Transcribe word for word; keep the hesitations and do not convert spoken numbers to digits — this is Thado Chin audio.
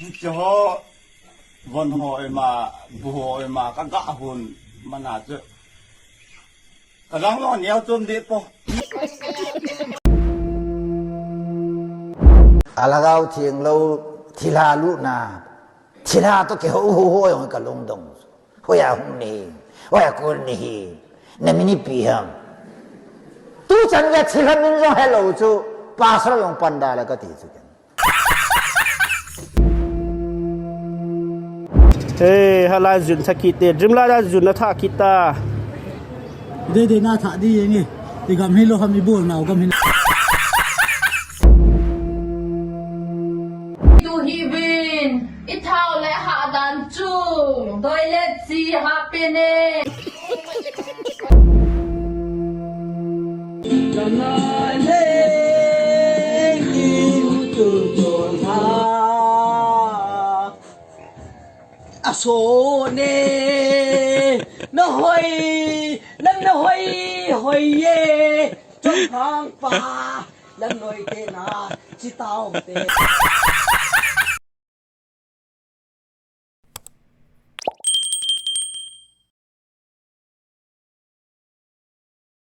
Hiche ho, von ho ima, bu ho ima, ka ga hun mana chu. Ka gang lo neo chom de po. Alhagao theng lo, thilha luna. Thilha to ke ho ho ho jong ka lungdong. Hoiya hung nahi, hoiya kol nahi, na min ipi ham. Tu chan ga thilha min jong helou chu, pastor jong panda la ka ti chu ken. Hey, hala jun tha kit te, dream la da jun na tha kit ta. Dei dei na tha di yeng e. I gam hi lo ham i bol nau gam hi. Tu hi vin, i thao le ha dan chu, toilet si ha pe ne. Aso ne, na hoi, nam na hoi, hoi ye, chong phang pa. Lam noi te na, chi tao te.